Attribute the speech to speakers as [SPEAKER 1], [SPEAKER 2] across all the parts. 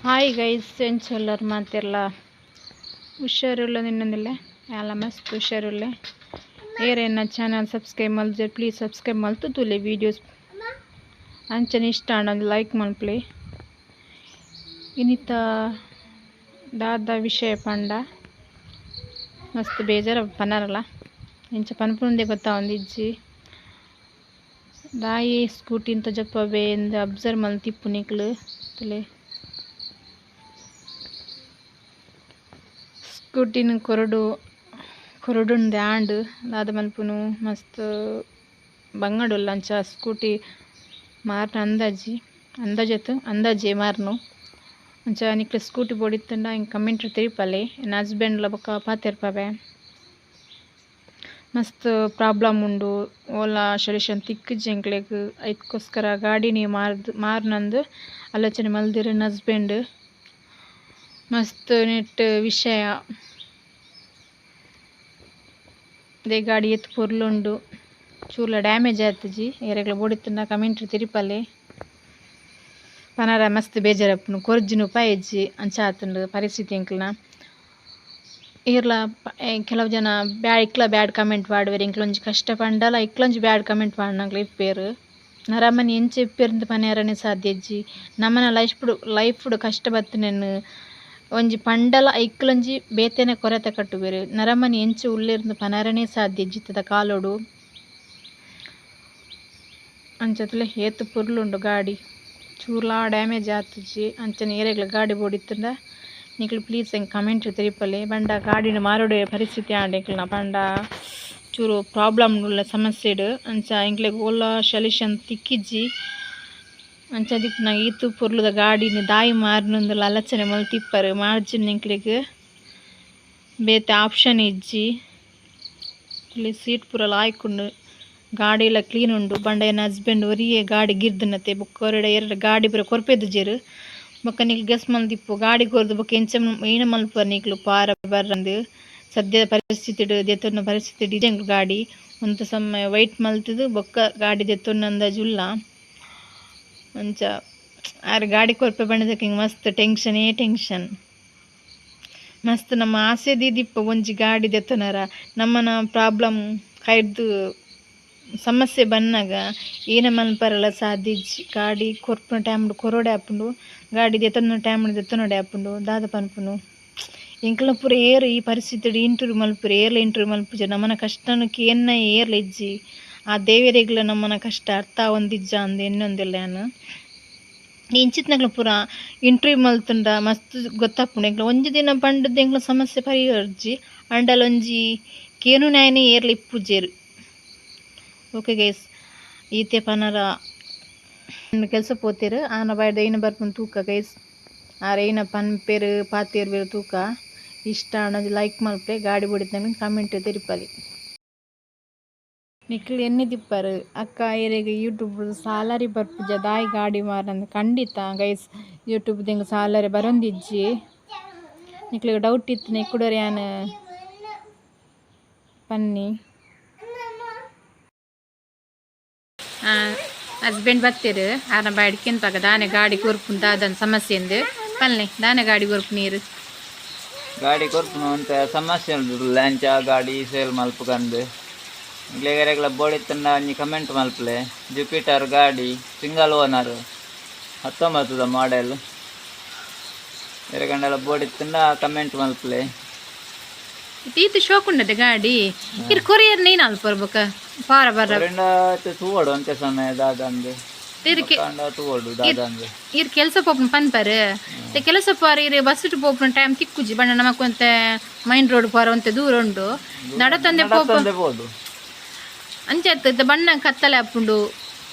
[SPEAKER 1] Hi guys, ಎಂಚೊಲ್ಲರ್ ಮಾತೆರ್ಲ? ಹುಷಾರುಲ್ಲ ನಿನ್ನಂದಿಲ್ಲ ಅಲ್ಲ, ಮಸ್ತ್ ಹುಷಾರುಲ್ಲೆ. ಏರೆನ್ನ ಚಾನಲ್ ಸಬ್ಸ್ಕ್ರೈಬ್ ಮಲ್ಜರ್, ಪ್ಲೀಸ್ ಸಬ್ಸ್ಕ್ರೈಬ್ ಮಲ್ತು ತೂಲೆ ವೀಡಿಯೋಸ್. ಅಂಚನೆ ಇಷ್ಟ ಆಂಡ ಒಂಜಿ ಲೈಕ್ ಮಲ್ಪುಲೆ. ಇನಿತ ದಾದ ವಿಷಯ ಪಂಡ, ಮಸ್ತ್ ಬೇಜಾರ ಪನರಲ್ಲ, ಇಂಚ ಪನ್ಪುಂದೆ ಗೊತ್ತಾವೊಂದಿಜ್ಜಿ. ದಾಯಿ ಸ್ಕೂಟಿ ತೋಜಪ್ಪವೆ ಇಂದ್ ಅಬ್ಸರ್ವ್ ಮಲ್ತಿಪ್ಪು ನಿಕ್ಲು. ತೂಲೆ, ಸ್ಕೂಟಿನ್ ಕೊರೊಡು ಕೊರೊಡುಂದೆ ಆಂಡ್. ದಾದ ಮಲ್ಪುನು, ಮಸ್ತ್ ಬಂಗಡುಲ್ಲ. ಅಂಚ ಸ್ಕೂಟಿ ಮಾರ್ನ ಅಂದಾಜಿ ಅಂದಾಜತ್ ಅಂದಾಜೆ ಮಾರ್ನು. ಅಂಚ ನಿಕ್ಲೆ ಸ್ಕೂಟಿ ಬೋಡಿತ್ತುಂಡ ಎಂಕ್ ಕಮೆಂಟ್ ತೆರಿಪಾಲೆ. ಎನ್ನ ಹಸ್ಬೆಂಡ್ ಲ ಬೊಕ ಪಾತೆರ್ಪವೆ. ಮಸ್ತ್ ಪ್ರಾಬ್ಲಮ್ ಉಂಡು, ಓಲ ಸೊಲ್ಯೂಷನ್ ತಿಕ್ಕುಜಿ ಎಂಕ್ಲೆಗ್. ಐಕ್ಕೋಸ್ಕರ ಗಾಡಿನಿ ಮಾರ್ದ್ ಮಾರ್ನಂದು ಆಲೋಚನೆ ಮಲ್ದೆರ್ ಎನ್ನ ಹಸ್ಬೆಂಡ್. ಮಸ್ತ್ ನೆಟ್ ವಿಷಯ ದೆ. ಗಾಡಿ ಏತ್ ಪೊರ್ಲುಂಡು, ಚೂರ್ಲ ಡ್ಯಾಮೇಜ್ ಆತುಜಿ. ಏರೆಗ್ಲ ಬೋಡಿತ್ತುಂಡ ಕಮೆಂಟ್ ತೆರಿಪಾಲೆ. ಪನರ ಮಸ್ತ್ ಬೇಜಾರಾಪುಂಡು, ಕೊರ್ಜಿನ ಉಪಾಯ ಇಜ್ಜಿ, ಅಂಚ ಆತುಂಡು ಪರಿಸ್ಥಿತಿ ಎಂಕ್ಲ್ನ. ಏರ್ಲ ಕೆಲವು ಜನ ಇಕ್ಲ ಬ್ಯಾಡ್ ಕಮೆಂಟ್ ಪಾಡುವೆರ್. ಎಂಕ್ಲ ಒಂಜಿ ಕಷ್ಟ ಪಂಡಲ ಇಕ್ಲೊಂಜಿ ಬ್ಯಾಡ್ ಕಮೆಂಟ್ ಪಾಡುನಕ್ಲ್ ಇಪ್ಪೆರ್. ನರಮನಿ ಎಂಚ ಇಪ್ಪೆರ್ಂದ್ ಪನೆರೆನೆ ಸಾಧ್ಯ ಇಜ್ಜಿ. ನಮನ ಲೈಫ್ ಲೈಫ್ ಕಷ್ಟ ಬತ್ತಿನೆನ್ ಒಂಜಿ ಪಂಡಲ ಐಕ್ಲೊಂಜಿ ಬೇತೆನೆ ಕೊರತೆ ಕಟ್ಟುವೆರ್. ನರಮನಿ ಎಂಚ ಉಲ್ಲೆರ್ಂದ್ ಪನರನೇ ಸಾಧ್ಯ ಇಜ್ಜಿ ಇತ್ತದ ಕಾಲೊಡು. ಅಂಚ ತೂಲೆ, ಏತ್ ಪೊರ್ಲುಂಡು ಗಾಡಿ, ಚೂರ್ಲಾ ಡ್ಯಾಮೇಜ್ ಆತುಜಿ. ಅಂಚನೆ ಏರೆಗ್ಲ ಗಾಡಿ ಬೋಡಿತ್ತುಂಡ ನಿಕುಲು ಪ್ಲೀಸ್ ಎಂಕ್ ಕಮೆಂಟ್ ತೆರಿಪಲೆ. ಪಂಡ ಗಾಡಿನ್ ಮಾರೊಡೆ ಪರಿಸ್ಥಿತಿ ಆಂಡ್ ಎಂಕಲ್ನ. ಪಂಡ ಚೂರು ಪ್ರಾಬ್ಲಮ್ ಉಲ್ಲ ಸಮಸ್ಯೆಡ್. ಅಂಚ ಎಂಕ್ಲೆಗ್ ಓಲ ಸೊಲ್ಯೂಷನ್ ತಿಕ್ಕಿಜ್ಜಿ. ಅಂಚ ದಿಪ್ಪುನ ಈತ್ ಪೊರ್ಲುದ ಗಾಡಿನ್ ದಾಯಿ ಮಾರ್ನಂದುಲ ಆಲೋಚನೆ ಮಲ್ತಿಪ್ಪರ್. ಮಾರ್ಜಿನ ಎಂಕ್ಲೆಗ್ ಬೇತೆ ಆಪ್ಷನ್ ಇಜ್ಜಿ. ಇಲ್ಲಿ ಸೀಟ್ ಪೂರ ಲಾಯ್ಕುಂಡು, ಗಾಡಿಲ ಕ್ಲೀನ್ ಉಂಡು. ಪಂಡ ಎನ್ನ ಹಸ್ಬೆಂಡ್ ಒರಿಯೆ ಗಾಡಿ ಗಿರ್ದಿನತೆ, ಬೊಕ್ಕ ಒರಡ ಏರೆಡ ಗಾಡಿ ಪೂರ ಕೊರ್ಪೆದಿಜೆರ್. ಬೊಕ್ಕ ನಿಕ್ಲ್ ಗೆಸ್ ಮಲ್ದಿಪ್ಪು, ಗಾಡಿ ಕೊರ್ದು ಬೊಕ್ಕ ಎಂಚ ಈನ ಮಲ್ಪುವರ್ ನಿಕ್ಲು ಪಾರ ಬರ್ರಂದ್. ಸದ್ಯದ ಪರಿಸ್ಥಿತಿಡ್ ದೆತೊನ್ನ ಪರಿಸ್ಥಿತಿ ಇಜ್ಜಿ ಎಂಕ್. ಗಾಡಿ ಒಂತೆ ಸಮಯ ವೈಟ್ ಮಲ್ತುದು ಬೊಕ್ಕ ಗಾಡಿ ದೆತೊನ್ನ ಅಂದಾಜು ಉಲ್ಲ. ಅಂಚ ಆರ್ ಗಾಡಿ ಕೊರ್ಪೆ ಪಂಡದಕ್ಕೆ ಮಸ್ತ್ ಟೆನ್ಷನ್ ಟೆನ್ಷನ್. ಮಸ್ತ್ ನಮ್ಮ ಆಸೆ ದೀದಿಪ್ಪ ಒಂಜಿ ಗಾಡಿ ದೆತ್ತೊನರ. ನಮ್ಮನ ಪ್ರಾಬ್ಲಮ್ ಕೈರ್ದು ಸಮಸ್ಯೆ ಬನ್ನಗ ಏನ ಮನ್ಪರೆಲ ಸಾಧ್ಯ ಇಜ್ಜಿ. ಗಾಡಿ ಕೊರ್ಪುನ ಟೈಮ್ ಕೊರೊಡೆ ಆಪುಂಡು, ಗಾಡಿ ದೆತ್ತೊನ್ನ ಟೈಮ್ ದೆತ್ತೊನೊಡೆ ಆಪುಂಡು. ದಾದ ಪನ್ಪುನು, ಎಂಕಲ್ನ ಪೂರ ಏರ್ ಈ ಪರಿಸ್ಥಿತಿಡ್ ಇಂಟರ್ವ್ಯೂ ಮಲ್ಪುರೆ? ಏರ್ಲ ಇಂಟರ್ವ್ಯೂ ಮಲ್ಪುಜೆರ್. ನಮನ ಕಷ್ಟನು ಕೇನ್ನ ಏರ್ಲ ಇಜ್ಜಿ. ಆ ದೇವೆರೆಗ್ಲ ನಮ್ಮನ ಕಷ್ಟ ಅರ್ಥ ಆವೊಂದಿಜ್ಜ ಅಂದ್ ಎನ್ನೊಂದುಲ್ಲೆ ಯಾನ್. ಇಂಚಿತ್ತಿನಕ್ಲ ಪೂರ ಇಂಟರ್ವ್ಯೂ ಮಲ್ತುಂಡ ಮಸ್ತ್ ಗೊತ್ತಾಪುಂಡು. ಎಂಕ್ಲ ಒಂಜಿ ದಿನ ಪಂಡುದು ಎಂಕ್ಲ ಸಮಸ್ಯೆ ಪರಿಹರ್ಜಿ ಅಂಡಲ ಒಂಜಿ ಕೇನುನಾಯನೆ ಏರ್ಲ ಇಪ್ಪುಜೆರ್. Okay guys, ಈತೆ ಪನರ. ಕೆಲಸ ಪೋತೆರ್, ಆನ ಬಾಯ್ದ ಐನ ಬರ್ಪುನ ತೂಕ ಗೈಸ್. ಆರ್ ಐನ ಪನ್ಪೆರ್, ಪಾತೆರ್ವೆರ್ ತೂಕ. ಇಷ್ಟ ಆಂಡ ಲೈಕ್ ಮಲ್ಪೆ. ಗಾಡಿ ಬೋಡಿತ್ತಂಡ ಕಮೆಂಟ್ ತೆರಿಪಾಲೆ. ನಿಕ್ಲ್ ಎನ್ನಿದಿಪ್ಪರ್, ಅಕ್ಕ ಇರೆಗ್ ಯೂಟ್ಯೂಬ್ ಸಾಲರಿ ಬರ್ಪುಜ, ದಾಯಿ ಗಾಡಿ ಮಾರಂದ್. ಖಂಡಿತ ಗೈಸ್, ಯೂಟ್ಯೂಬ್ ದಂಗ ಸಾಲರಿ ಬರೊಂದಿಜ್ಜಿ. ನಿಕ್ಲೆಗ್ ಡೌಟ್ ಇತ್ತಿನ ಕುಡೊರ ಯಾನ್ ಪನ್ನಿ. ಹಸ್ಬೆಂಡ್ ಬತ್ತೆರ್. ಆರ್ನ ಬಾಯ್ಡ್ ಕೇನ್ಪಾಗ, ದಾನೆ ಗಾಡಿ ಕೊರ್ಪುನ್, ದಾದನ್ ಸಮಸ್ಯೆ ಇಂದ್ ಪನ್ಲೆ. ದಾನೆ ಗಾಡಿ ಕೊರ್ಪುನೀರ್?
[SPEAKER 2] ಗಾಡಿ ಕೊರ್ಪುನು ಅಂತ ಸಮಸ್ಯೆ ಉಂಡು, ಅಂಚ ಗಾಡಿ ಸೇಲ್ ಮಲ್ಪುಗಂದು. ನಿಕ್ಲೆಗ್ ಬೋಡಿತ್ತಂಡ ಒಂಜಿ ಕಮೆಂಟ್ ಮಲ್ಪಲೆ. ಜುಪಿಟರ್ ಗಾಡಿ, ಸಿಂಗಲ್ ಓನರ್, 19ದ ಮಾಡೆಲ್. ಎರೆಗಂಡಲ ಬೋಡಿತ್ತಂಡ ಕಮೆಂಟ್ ಮಲ್ಪಲೆ.
[SPEAKER 1] ಈತ್ ಶೋಕ್ ಉಂಡದೆ ಗಾಡಿ, ಇರ್ ಕೊರಿಯರ್ ನೀನ್ ಅಲ್ಪ ಬೊಕ ಪಾರ ಬರ್ರ.
[SPEAKER 2] ಕೊರಿಂಡ ತೂವೊಡು ಅಂತೆ ಸಮಯ ದಾದಂದು.
[SPEAKER 1] ಇರ್ಕೆ
[SPEAKER 2] ಬೊಕ್ಕ ತೂವೊಡು ದಾದಂದು.
[SPEAKER 1] ಇರ್ ಕೆಲಸ ಪೋಪುನ ಪನ್ಪರ್. ಕೆಲಸ ಪೋರ ಇರ್ ಬಸ್ ಪೋಪುನ ಟೈಮ್ ತಿಕ್ಕುಜಿ. ಬಣ್ಣ ನಮಕ್ ಒಂತೆ ಮೈನ್ ರೋಡ್ ಪೋರ ಒಂತೆ ದೂರ ಉಂಡು, ನಡತಂದೆ ಪೋಪ.
[SPEAKER 2] ನಡತಂದೆ ಪೋಡು.
[SPEAKER 1] ಅಂಚ ಇತ್ತ ಬಣ್ಣ ಕತ್ತಲೆ ಆಪುಂಡು.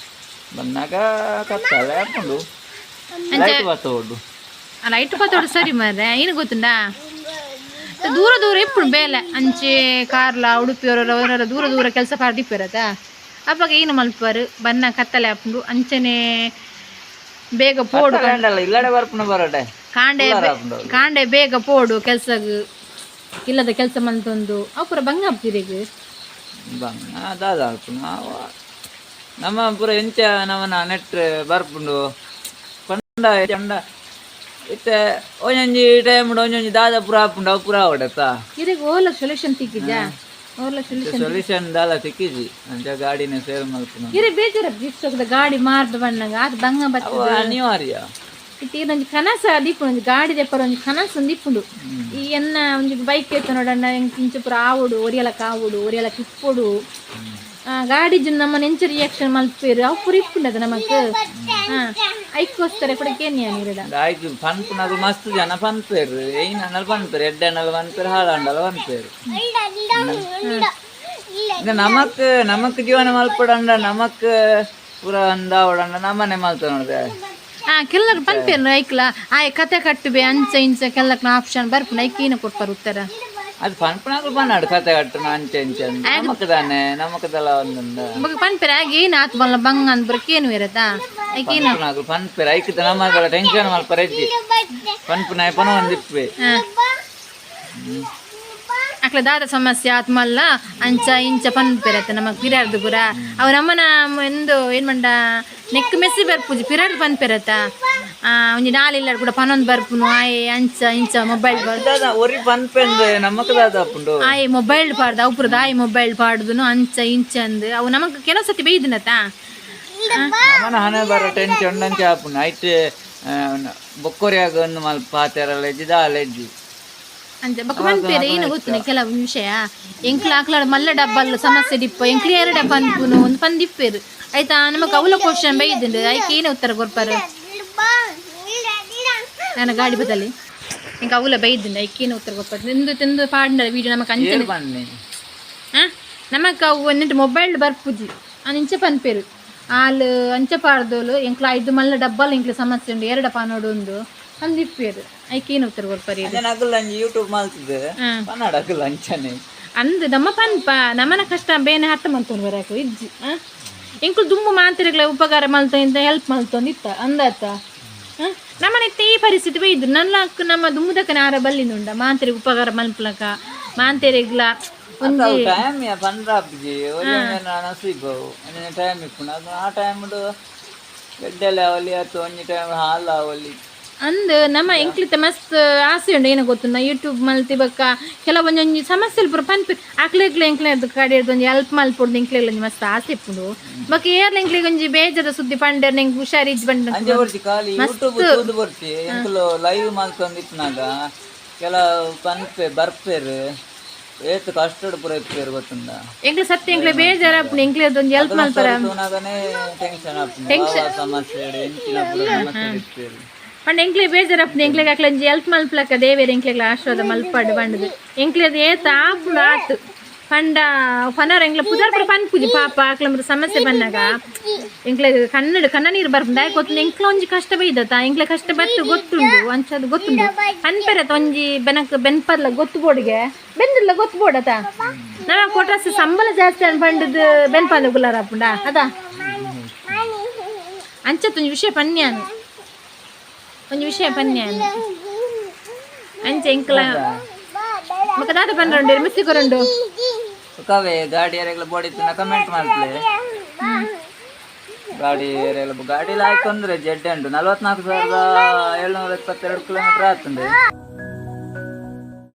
[SPEAKER 2] ಬನ್ನಾಗ ಕತ್ತಲೆ ಆಪುಂಡು.
[SPEAKER 1] ಅಂಚ
[SPEAKER 2] ಲೈಟ್ ಬತ್ತೋಡು.
[SPEAKER 1] ಲೈಟ್ ಪತ್ತೋಡು ಸರಿ ಮಾರ್ರೆ. ಏನು ಗೊತ್ತುಂಡಾ, ದೂರ ದೂರ ಇಪ್ಪುಂಡು ಬೇಲೆ. ಅಂಚೆ ಕಾರ್ಲ, ಉಡುಪಿ ಅವರೆಲ್ಲ ದೂರ ದೂರ ಕೆಲಸ ಪಾರ್ದಿಪ್ಪರತ. ಅಪ್ಪಗ ಏನು ಮಲ್ಪರು? ಬನ್ನ ಕತ್ತಲೆ ಆಪುಂಡು. ಅಂಚನೆ ಬೇಗ ಪೋಡು.
[SPEAKER 2] ಕತ್ತಲೆ ಆಂಡಲ ಇಲ್ಲಡೆ ಬರ್ಪುನ ಬರಡೆ.
[SPEAKER 1] ಕಾಂಡೆ
[SPEAKER 2] ಕುಲ್ಲರ ಆಪುಂಡು ಅವ್ಲು.
[SPEAKER 1] ಕಾಂಡೆ ಬೇಗ ಪೋಡು ಕೆಲ್ಸಗ್. ಇಲ್ಲದ ಕೆಲಸ ಮಂತೊಂದು ಅವು ಪೂರ ಬಂಗ ಆಪ್ತಿರೆಗ್.
[SPEAKER 2] ಬಂಗ ದಾದ ಆಪುಂಡು ಅವ ನಮ್ಮ ಪೂರ ಎಂಚ ನಮನ ನೆಟ್ ಬರ್ಪುಂಡು ಪಂಡ ಚಂಡ. ಇತ್ತೆ ಒಂಜೊಂಜಿ ಟೈಮ್ ಒಂಜೊಂಜಿ ದಾದ ಪೂರ ಆಪುಂಡು ಅವು ಪೂರ ಆವಡತ್ತಾ.
[SPEAKER 1] ಇರೆಗ್ ಓಲ ಸೊಲ್ಯೂಷನ್ ತಿಕ್ಕಿದ್ಯಾ? ಓಲ ಸೊಲ್ಯೂಷನ್?
[SPEAKER 2] ಸೊಲ್ಯೂಷನ್ ದಾಲ ತಿಕ್ಕಿಜಿ, ಅಂಚ ಗಾಡಿನ ಸೇಲ್ ಮಲ್ಪುನ.
[SPEAKER 1] ಇರೆ ಬೇಜಾರ ಜಿಟ್ಸೋಗದ ಗಾಡಿ ಮಾರ್ದು ಬಣ್ಣಗ ಅದು ಬಂಗ
[SPEAKER 2] ಅವು
[SPEAKER 1] ಬರ್ತದೆ.
[SPEAKER 2] ಅನಿವಾರ್ಯ.
[SPEAKER 1] ಇತ್ತೆ ಒಂಜಿ ಕನಸ ದೀಪುಂಡು, ಒಂಜಿ ಗಾಡಿ ದೆಪ್ಪರ ಒಂಜಿ ಕನಸು ದಿಪ್ಪುಂಡು. ಈ ಎನ್ನ ಒಂಜಿ ಬೈಕ್ ಎತ್ತ ನೋಡಣ್ಣ, ಎಂಕ್ ಇಂಚ ಪೂರ ಆವೊಡು, ಒರಿಯಲಕ್ಕ ಆವೊಡು, ಒರಿಯಲಕ್ಕ ಇಪ್ಪೊಡು. ಗಾಡಿ ಜನ ನಮ್ಮ ನೆಂಚ ರಿಯಾಕ್ಷನ್ ಮಲ್ಪೇರು, ಅವು ಪೂರ ಇಪ್ಪುಂಡದ ನಮಕ್. ಐಕ್ಕೋಸ್ಕರ ಕೂಡ ಕೇನ್ಯ ನೀರಡ.
[SPEAKER 2] ಆಯ್ತು, ಪನ್ಪುನಗು ಮಸ್ತ್ ಜನ ಪನ್ಪೇರು, ಏನ್ ಅಣ್ಣಲ್ ಪನ್ಪೇರು, ಎಡ್ಡೆ ಅಣ್ಣಲ್ ಪನ್ಪೇರು, ಹಾಳಾಂಡಲ ಪನ್ಪೇರು. ಈಗ ನಮಕ್ ನಮಕ್ ಜೀವನ ಮಲ್ಪಡಂಡ, ನಮಕ್ ಪೂರ ಅಂದಾವಡಂಡ ನಮ್ಮನೆ ಮಲ್ತ ನೋಡ್ದೆ.
[SPEAKER 1] ಕೆಲವರು ಪನ್ಪೇರು ಐಕ್ಲ ಆಯ್ ಕತೆ ಕಟ್ಟುಬೆ ಅಂಚ ಇಂಚ, ಕೆಲಕ್ನ ಆಪ್ಷನ್ ಬರ್ಪುಂಡು, ಐಕೇನ ಕೊಡ್ಪಾರ ಉತ್ತರ?
[SPEAKER 2] ಅದು ಪನ್ಪುನಗು ಪನ್ನಾಡು, ಕತೆ ಕಟ್ಟುನ ಅಂಚೆ ಇಂಚೆ ಅಂದ್. ನಮಕ್ ತಾನೆ ನಮಕ್ ದಲ ಒಂದುಂಡ.
[SPEAKER 1] ಬೊಕ ಪನ್ಪೇರು ಆಗ ಏನ್ ಆತ್ ಬಲ್ಲ ಬಂಗ ಅಂದ್ ಬರಕೇನು ಇರತ್ತಾ ಐಕೇನ?
[SPEAKER 2] ಪನ್ಪುನಗು ಪನ್ಪೇರು, ಐಕ್ ನಮಗಳ ಟೆನ್ಷನ್ ಮಲ್ಪರ ಇಜ್ಜಿ, ಪನ್ಪುನಾಯ ಪನ ಒಂದಿಪ್ಪೆ.
[SPEAKER 1] ಅಕ್ಲ ದಾದ ಸಮಸ್ಯೆ ಆತ್ಮಲ್ಲ ಅಂಚ ಇಂಚ ಪನ್ಪೇರತ್ತ ನಮಕ್ ಪಿರಾರ್ದು ಪೂರ ಅವು ನಮ್ಮನ ಎಂದು ಏನ್ ಮಂಡ ನೆಕ್ ಮೆಸ್ಸಿ ಬರ್ಪುಜಿ, ಪಿರಾರ್ದು ಪನ್ಪೇರತ್ತ. ಒಂಜಿ ನಾಲ್ ಇಲ್ಲ ಕೂಡ ಪನೊಂದು ಬರ್ಪುನು, ಆಯೆ ಅಂಚ ಇಂಚ ಮೊಬೈಲ್
[SPEAKER 2] ದಾದ ಒರಿ ಪನ್ಪೆಂದು ನಮಕ್ ದಾದ ಆಪುಂಡು?
[SPEAKER 1] ಆಯೆ ಮೊಬೈಲ್ ಪಾಡ್ದು ಅವು ಪೂರ ಆಯೆ ಮೊಬೈಲ್ ಪಾಡ್ದುನು ಅಂಚ ಇಂಚ ಅಂದ್ ಅವು ನಮಕ್ ಕೆಲವು ಸತಿ ಬೈದಿನತ.
[SPEAKER 2] ನಮನ ಹಣೆ ಬರ ಟೆನ್ಷನ್ ಅಂಚ ಆಪುಂಡು. ಐಟ್ ಬೊಕ್ಕೊರಿಯಾಗ ಒಂದು ಮಲ್ಪ ಪಾತೆರಲ್ಲ ಇಜ್ಜಿ, ದಾಲ ಇಜ್ಜಿ.
[SPEAKER 1] ಅಂಚ ಬೊಕ ಪನ್ಪೇರೆ ಏನು ಗೊತ್ತುನೆ ಕೆಲವು ವಿಷಯ ಎಂಕ್ಲ ಆಕ್ಲ ಮಲ್ಲ ಡಬ್ಬಲ್ ಸಮಸ್ಯೆ ಡಿಪ್ಪ ಎಂಕ್ಲ ಎರಡು ಪನ್ಪುನು ಒಂದು ಪಂದಿಪ್ಪೇರು ಆಯ್ತಾ. ನಮಕ್ ಅವಲ ಕ್ವಶನ್ ಬೈದುಂಡು, ಐಕೆ ಏನು ಉತ್ತರ ಕೊರ್ಪಾರು? ನನ್ನ ಗಾಡಿ ಬದಲಿ ಎಂಕ್ ಅವಲ ಬೈದುಂಡು, ಐಕೆ ಏನು ಉತ್ತರ ಕೊರ್ಪಾರು? ತಿಂದು ತಿಂದು ಪಾಡ್ನ ವೀಡಿಯೋ ನಮಕ್ ಅಂಚನೆ.
[SPEAKER 2] ಏರ್ ಬನ್ನಿ.
[SPEAKER 1] ನಮಕ್ ಅವು ಒಂದಿಂಟು ಮೊಬೈಲ್ ಬರ್ಪುಜಿ ಇಂಚ ಪನ್ಪೇರು ಆಲ್ ಅಂಚ ಪಾಡ್ದೋಲು, ಎಂಕ್ಲ ಐದು ಮಲ್ಲ ಡಬ್ಬಲ್ ಎಂಕ್ಲ ಸಮಸ್ಯೆ ಉಂಡು, ಎರಡ ಪಾನೋಡು ಉಂಡು ಅಂದಿಪ್ಪೇರು, ಐಕೆ ಏನು ಉತ್ತರ ಕೊರ್ಪಾರು?
[SPEAKER 2] ಅಂಚನೆ ಅಗುಲ್ ಅಂಜಿ ಯೂಟ್ಯೂಬ್ ಮಲ್ತದೆ. ಪನ್ನಾಡ ಅಗುಲ್ ಅಂಚನೆ.
[SPEAKER 1] ಅಂದ್ ನಮ್ಮ ಪನ್ಪ ನಮ್ಮನ ಕಷ್ಟ ಬೇನೆ ಅರ್ಥ ಮಲ್ತೊಂದು ಬರಾಕು ಇಜ್ಜಿ. ಎಂಕುಲು ದುಂಬು ಮಾಂತಿರ್ಗ್ಲ ಉಪಕಾರ ಮಲ್ತೊಂದು ಹೆಲ್ಪ್ ಮಲ್ತೊಂದು ಇತ್ತ ಅಂದಾತ. ನಮ್ಮನೆ ಇತ್ತೆ ಈ ಪರಿಸ್ಥಿತಿ ಬೈದು ನಲ್ಲಾಕ್ ನಮ್ಮ ದುಂಬುದಕ್ಕನ ಆರ ಬಲ್ಲಿನುಂಡ ಮಾಂತಿರಿಗೆ ಉಪಕಾರ ಮಲ್ಪಲಕ ಮಾಂತಿರಿಗ್ಲ ಒಂಜಿ
[SPEAKER 2] ಟೈಮ್ ಪಂಡ್ರಾಪ್ಜಿ ಒಂಜಿ ನಸೀಬು, ಒಂಜಿ ಟೈಮ್ ಇಪ್ಪುಂಡು, ಅದು ಆ ಟೈಮ್ ಎಡ್ಡೆಲೆ ಅವಲಿ ಅಥವಾ ಒಂಜಿ ಟೈಮ್ ಹಾಲು ಅವಲಿ.
[SPEAKER 1] ಅಂದ್ ನಮ್ಮ ಎಂಕ್ಲಿತ ಮಸ್ತ್ ಆಸೆ ಉಂಡು, ಏನು ಗೊತ್ತುಂಡ, ಯೂಟ್ಯೂಬ್ ಮಲ್ತಿ ಬೊಕ್ಕ ಕೆಲವೊಂದೊಂಜಿ ಸಮಸ್ಯೆ ಪೂರ ಪನ್ಪಿ ಅಕ್ಲೆಗ್ಲ ಎಂಕ್ಲೆ ಕಡೆ ಒಂಜಿ ಹೆಲ್ಪ್ ಮಲ್ಪೊಡ್ದು ಎಂಕ್ಲೆಗ್ಲ ಒಂಜಿ ಮಸ್ತ್ ಆಸೆ ಇಪ್ಪುಂಡು. ಬೊಕ್ಕ ಏರ್ಲ ಎಂಕ್ಲೆಗ್ ಒಂಜಿ ಬೇಜಾರ ಸುದ್ದಿ ಪಂಡೆರ್ ಎಂಕ್ ಹುಷಾರ್ ಇಜ್ಜಿ ಪಂಡ.
[SPEAKER 2] ಅಂಚೆ ಬರ್ತಿ ಖಾಲಿ ಯೂಟ್ಯೂಬ್ ತೂದು ಬರ್ತಿ, ಎಂಕುಲು ಲೈವ್ ಮಲ್ತೊಂದು ಇಪ್ಪುನಾಗ ಕೆಲವು ಪನ್ಪೆ ಬರ್ಪೇರು, ಏತ್ ಕಷ್ಟಡ್ ಪೂರ ಇಪ್ಪೇರು ಗೊತ್ತುಂಡ?
[SPEAKER 1] ಎಂಕ್ಲೆ ಸತ್ಯ ಎಂಕ್ಲೆ ಬೇಜಾರ ಆಪುಂಡು, ಎಂಕ್ಲೆ ಒಂಜಿ ಹೆಲ್ಪ್ ಮಲ್ಪರ.
[SPEAKER 2] ತೂನಾಗನೇ ಟೆನ್ಷನ್ ಆಪುಂಡು, ವಾ ಸಮಸ್ಯೆ ಎಂಚಿನ ಪೂರ ಸಮಸ್ಯೆ ಇಪ್ಪೇರು.
[SPEAKER 1] ಪಂಡ ಎಂಕ್ಲೆ ಬೇಜಾರಪ್ಪುಂಡು, ಎಂಕ್ಲೆಗ್ ಅಕ್ಲೆ ಒಂಜಿ ಹೆಲ್ಪ್ ಮಲ್ಪಲಕ್ಕ ದೇವೆರ್ ಎಂಕ್ಲೆಗ್ಲ ಆಶೀರ್ವಾದ ಮಲ್ಪಡ್ ಪಂಡುದು. ಎಂಕ್ಲೆದ್ ಏತ್ ಆಪುಂಡು ಆತು ಪಂಡ ಪನರ ಎಂಕ್ಲೆ ಪುದರ್ ಪೂರ ಪನ್ಪುಜಿ ಪಾಪ. ಅಕ್ಲ ಸಮಸ್ಯೆ ಬಂದಾಗ ಎಂಕ್ಲೆ ಕನ್ನಡ ಕಣ್ಣ ನೀರು ಬರ್ಪುಂಡು. ದಾಯೆ ಗೊತ್ತುಂಡು? ಎಂಕ್ಲ ಒಂಜಿ ಕಷ್ಟ ಬೈದತ, ಎಂಕ್ಲೆ ಕಷ್ಟ ಬತ್ತು ಗೊತ್ತುಂಡು, ಅಂಚದ ಗೊತ್ತುಂಡು. ಪನ್ಪೆರತ ಒಂಜಿ ಬೆನಕ್ ಬೆನ್ಪರ್ಲ ಗೊತ್ತು ಬೋಡಿಗೆ ಬೆಂದಿಲ್ಲ ಗೊತ್ತು ಬೋಡತ. ನಮ್ಮ ಕೊಟ್ರಸ್ ಸಂಬಳ ಜಾಸ್ತಿ ಅನ್ ಪಂಡದು ಬೆನ್ಪಂದ ಗುಲಾರ ಆಪುಂಡ ಅದ. ಅಂಚತ್ ಒಂಜಿ ವಿಷಯ ಪನ್ಯಾನು, ಒಂಜಿ ವಿಷಯ ಪನ್ಯಾನು ಅಂಚ ಎಂಕ್ಲ. ಬೊಕ ದಾದ ಪನ್ರಂಡು ಮಿಸ್ಸಿ ಕೊರಂಡು.
[SPEAKER 2] ಕವೆ ಗಾಡಿ ಯಾರೆಗ್ಲ ಬೋಡಿ ಕಮೆಂಟ್ ಮಾಡ್ತಲೆ. ಗಾಡಿ ಏರೆಲ್ಲ ಗಾಡಿ ಲಾಯ್ಕ್ ಅಂದ್ರೆ ಜೆಡ್ ಉಂಟು, 44,722 ಕಿಲೋಮೀಟರ್ ಆಗ್ತದೆ.